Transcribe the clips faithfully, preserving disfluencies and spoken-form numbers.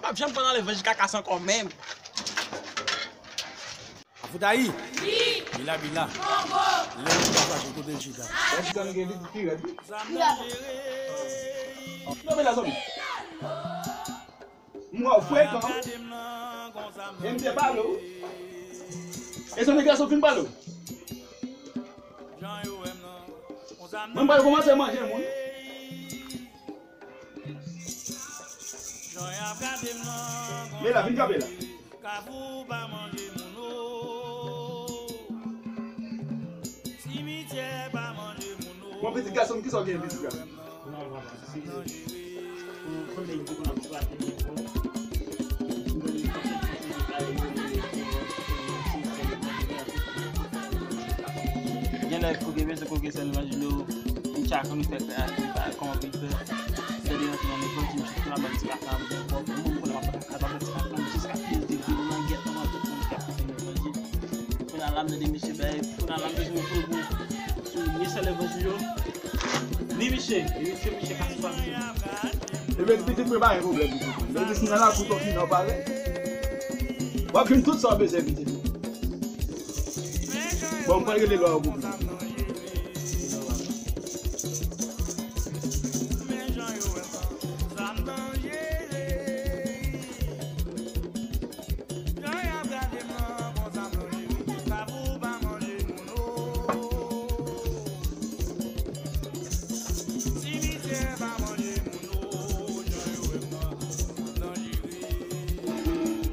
P ap janm pran nan levanjil kaka sa ankò menm. Afoutayi. Bila, bila. Lè ou chita fache, kote l chita? Lè chita, nou gen pitit pi rèd, wi. Bila. Non, men la, zanmi. M wè w frekan. E m te pale w. E se nèg la sot fin pale w. Mwen pral kòmanse manje moun. Men la, vin kanpe la. Bon, pitit gason m, kisa w gen, pitit gason? Gen lè koke bezwen koke sèl levanjil yo, li tchak nou fè kòman pou l fè. Lè li rantre nan levanjil, m chita la, m di kaka m gen kòb, moun konnen m ap fè kaka, m ap fè ti kaka, m jiska plis de vil nan gèt nan tout moun k ap koute levanjil. Kounye a la m tande misye bay, kounye a la m bezwen pran gou sou mesye levanjil yo. Ni misye, e misye, misye ka swa misye. Ebyen, pitit mwen, pa gen pwoblèm, pitit mwen. Depi si nan lakou, to ki nan palè. W ap jwenn tout sa w bezwen, pitit mwen. Bon, m pral rele lwa yo pou pitit mwen.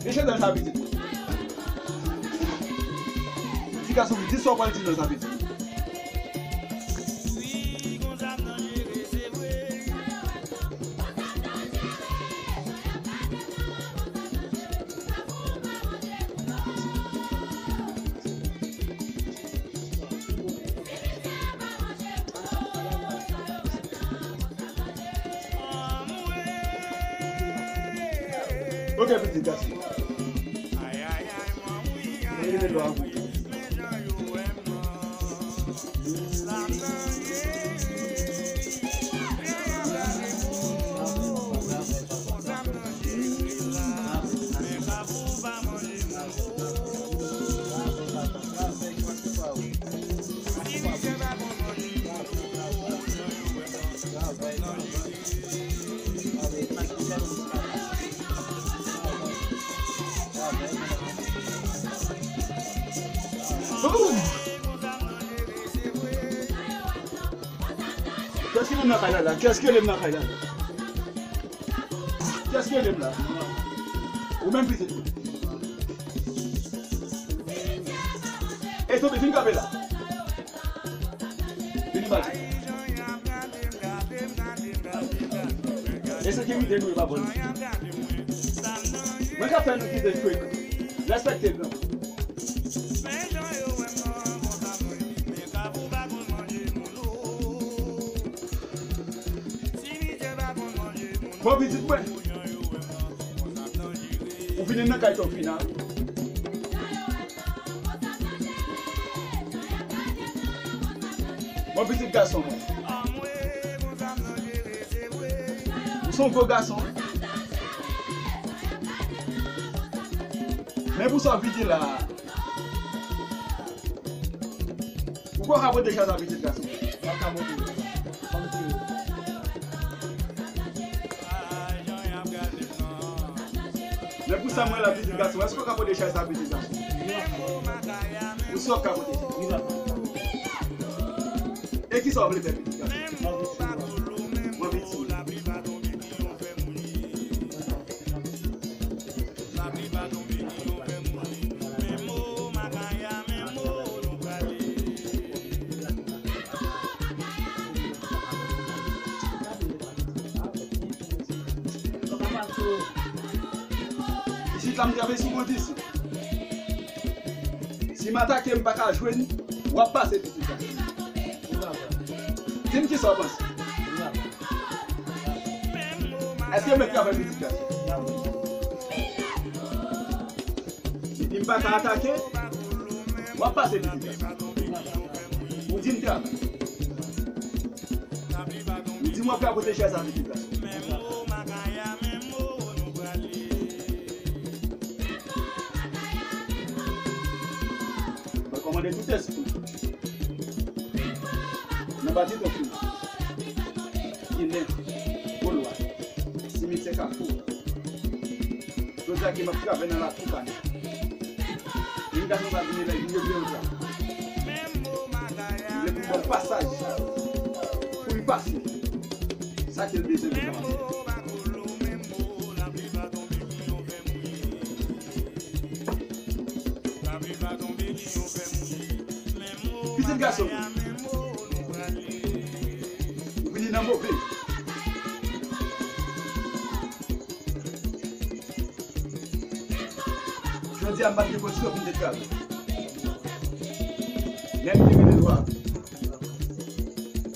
Mesye, dan sa pitit. Ti gason, di sa w pral di nan sa pitit. Ok, pitit gason. Mwen rele lwa pou ou. Kiyès ki rele m nan kay la la? Kiyès ki rele m nan kay la la? Kiyès ki rele m la? Ou menm pitit mwen. E tonbe, vin kanpe la. Vin bati. E sekirite nou e pa bon. Mwen ka fè nou kite frek. Respekte gran. Bon, pitit mwen. Ou vini nan kay to final. Bon, pitit gason mwen. Ou se yon gwo gason. Men pou sa w vini la. Ou pa ka pote chay sa, pitit gason. Pa ka pote. Fanm ti. Men pou sa mwen la, pitit gason, èske w ka pote chay sa, pitit gason? Ou si w ka pote? E kisa w vle fè, pitit gason? Mwen piti. Isit la m travèse sou mwen disi. Si m atake, m pa ka jwenn, w ap pase pitit la. Di m kisa w panse. Èske mèt travay pitit la? Depi m pa ka atake, w ap pase pitit la. Ou di m travay. Ou di m w ap ka pote chay sa pitit la. Menm mo makaya, menm mo nou prale. Mande tout espri nan bati tonfim, Gilen, Golwa, Simityè Kafou. Jodi a ke m ap travay nan lakou pa nou. Yon gason pa vini la, vini vle yon travay. Li vle pou m ban pasaj pou li pase. Sa ke l bezwen pou l avanse. Pitit gason, ou vini nan move. Jodi a, m pa t gen kondisyon pou m te travay. Lè m te rele lwa,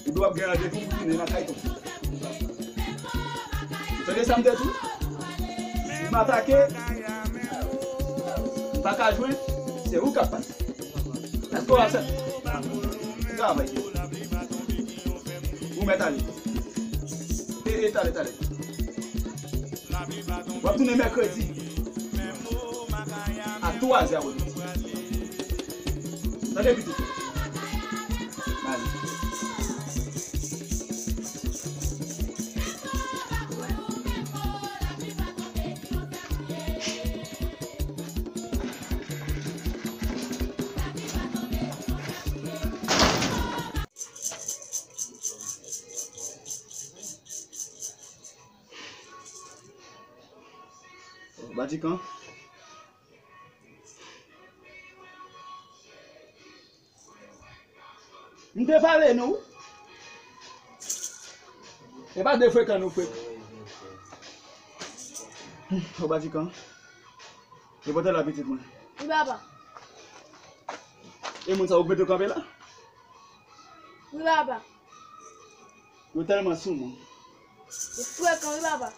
ou dwe ap gen randevou pou tounen nan kay tonton. Ou tande sa m te di w? Si m atake, m pa ka jwenn, se ou k ap pase. Èske w aksepte? Travay. Ou mèt ale. E, e, talè, talè. W ap tounen mèkredi a twazè apre midi. Tande pitit. Mari. Badikan. M te pale nou. E pa de frekan nou frekan. Ou Badikan. E pote la pitit mwen. Wi, papa. E moun sa ou mete kanpe la? Wi, papa. Yo tèlman sou mwen. Yo frekan, wi, papa.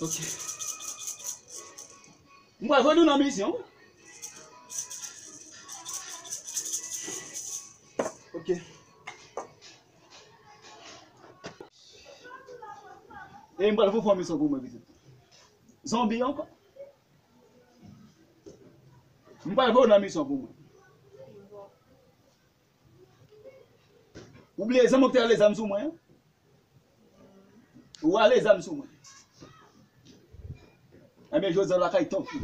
Ok. M pral voye nou nan misyon. Ok. E m pral voye fè yon misyon pou mwen, pitit. Zonbi ankò. M pral voye w nan misyon pou mwen. Ou bliye zanmi w ki te rale zam sou mwen an? Ou rale zam sou mwen. Enben, jodi a lakay tonton.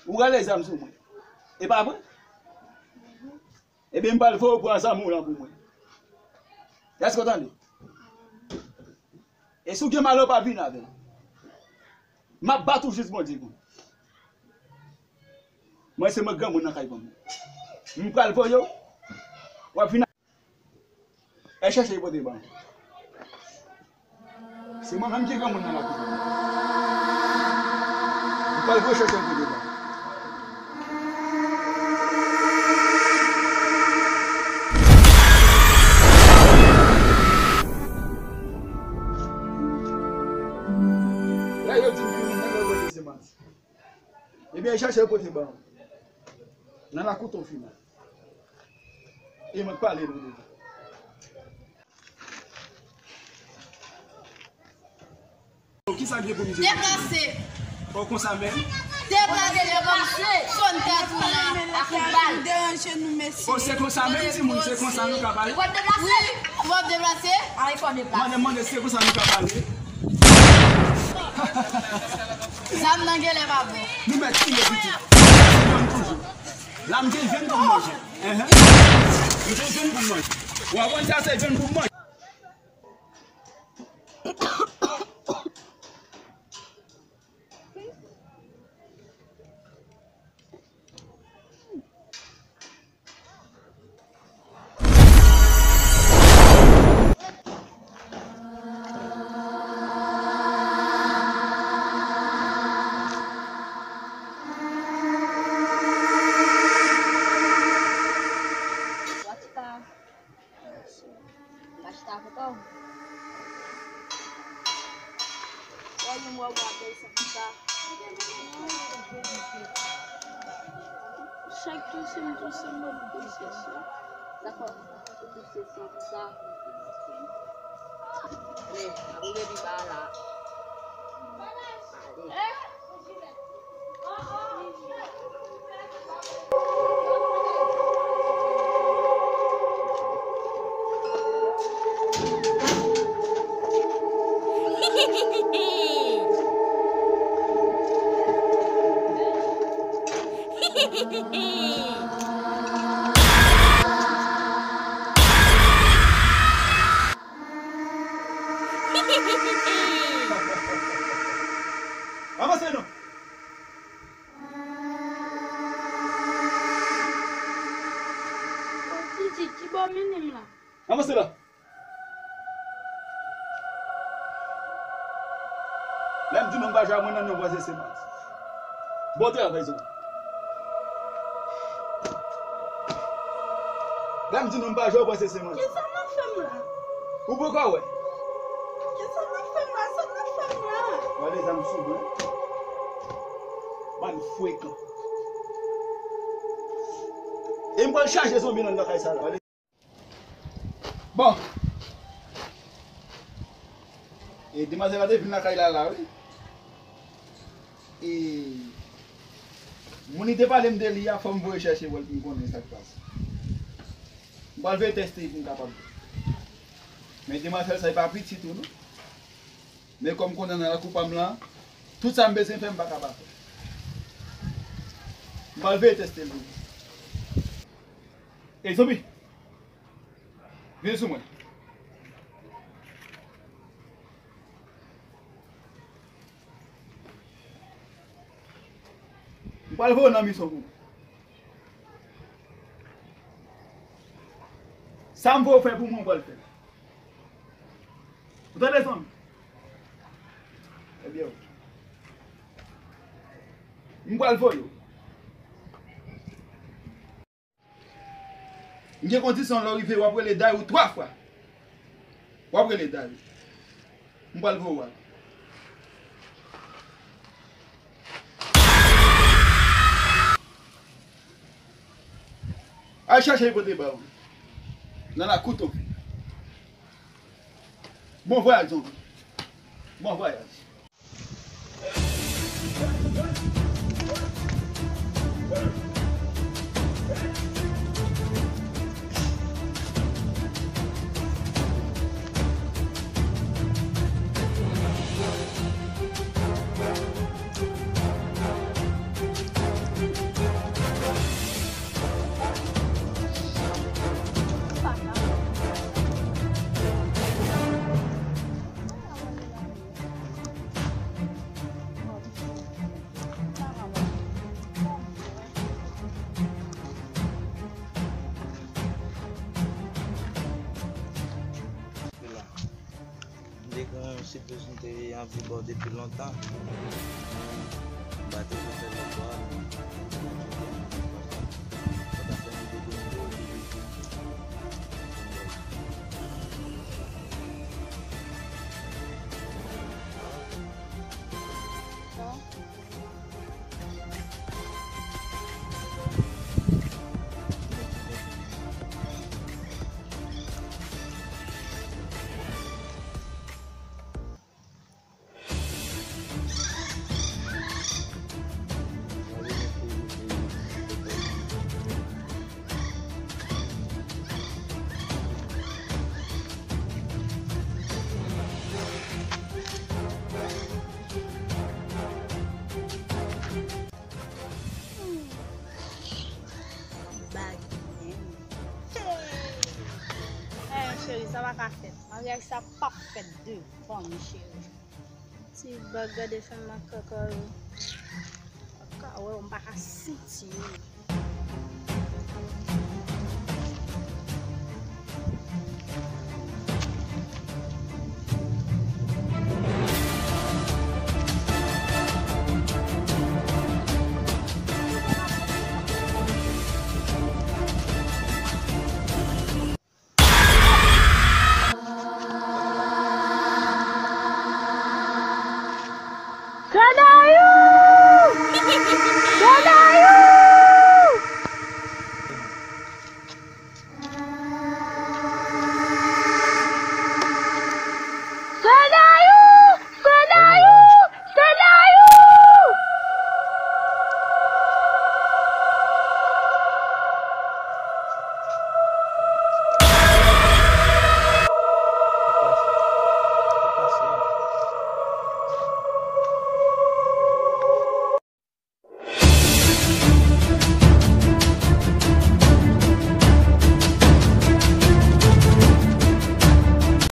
Ou rale zam sou mwen. E pa vre? Ebyen, m pral voye w pran zanmi w lan pou mwen. Èske w tande? E si w gen malè, w pa vin avè m. M ap bat ou jis Bondye konn. Mwen se mwen granmoun nan kay pa m. M pral voye w. W ap vin a... E chèche pote ban. Se mwen menm ki granmoun nan lakou. M pral voye chèche pote ban. Lè yo di m ki moun nan lè yo voye se manti. Ebyen, chèche pote ban. Nan lakou tonton fina. E mwen k pale nou deja. Kisa k gen pou m di? Deplase! O, konsa menm? Deplase, deplase! Sonn tèt ou nan ak yon bal. Deranje nou, mesye. O, se konsa menm, timoun, se konsa nou ka pale? Ou p ap deplase? Wi, ou p ap deplase? A, e fò deplase. Mande, mande, se konsa nou ka pale? Zam nan genlè pa bon. Nou mèt tire pitit. Se jòn toujou. La m gen jòn pou m manje. Enhen. M gen jòn pou m manje. Ou aprann sa, se jòn pou m manje. Watch out. Machita pou kò w. Wè yon mò w ap bèl sa konsa. Chak touse m touse, m ap touse sa. Dakò. Ou touse sa konsa. Men, ap rive pi ba la. Ale. Avanse non. Pitit, ki bò w mennen m la? Avanse la. Lè m di nou m pa jwe a mwen nan non, pase se mati. Bon travay, zanmi. Lè m di nou m pa jwe, pase se mati. Kisa n ap fè m la? Ou poko wè? Kisa n ap fè m la? Sa n ap fè m la? Gade zam sou mwen. Bann frekan. E m pral chaje zonbi nan lakay sa la. Bon. E demwazèl la te vin lakay la la, wi. E moun li te pale m de li a, fò m voye chèche pou m konnen sa k pase. M pral voye tèste pou m kapab. Men demwazèl sa, e pa pitit ou non. Men kòm konnen nan lakou pa m lan, tout sa m bezwen fè, m pa ka pa fè. M pral voye tèste l pou ou. Ey, zonbi! Vin sou mwen. M pral voye w nan misyon pou ou. Sa m voye w fè pou mwen, ou pral fè l. Ou tande, zanmi? Ebyen, m pral voye w. M gen kondisyon, lè w rive, w ap rele Dayou twa fwa. W ap rele Dayou. M pral voye w al. Al chache l pote ba w. Nan lakou tonbe. Bon vwayaj, zonbi. Bon vwayaj. M te gen yon sipwoz m te anvi ba w depi lontan. M pa te vle fè lòt bò a. Sa ta fè m dekonekte w depi. Bag menm. Eh, cheri, sa pa ka fèt. Maryaj sa p ap fèt devan nou, cheri. Ti bag gade fè m makak wi. Pa ka wè w, m pa ka santi w. Granayou! Granayou!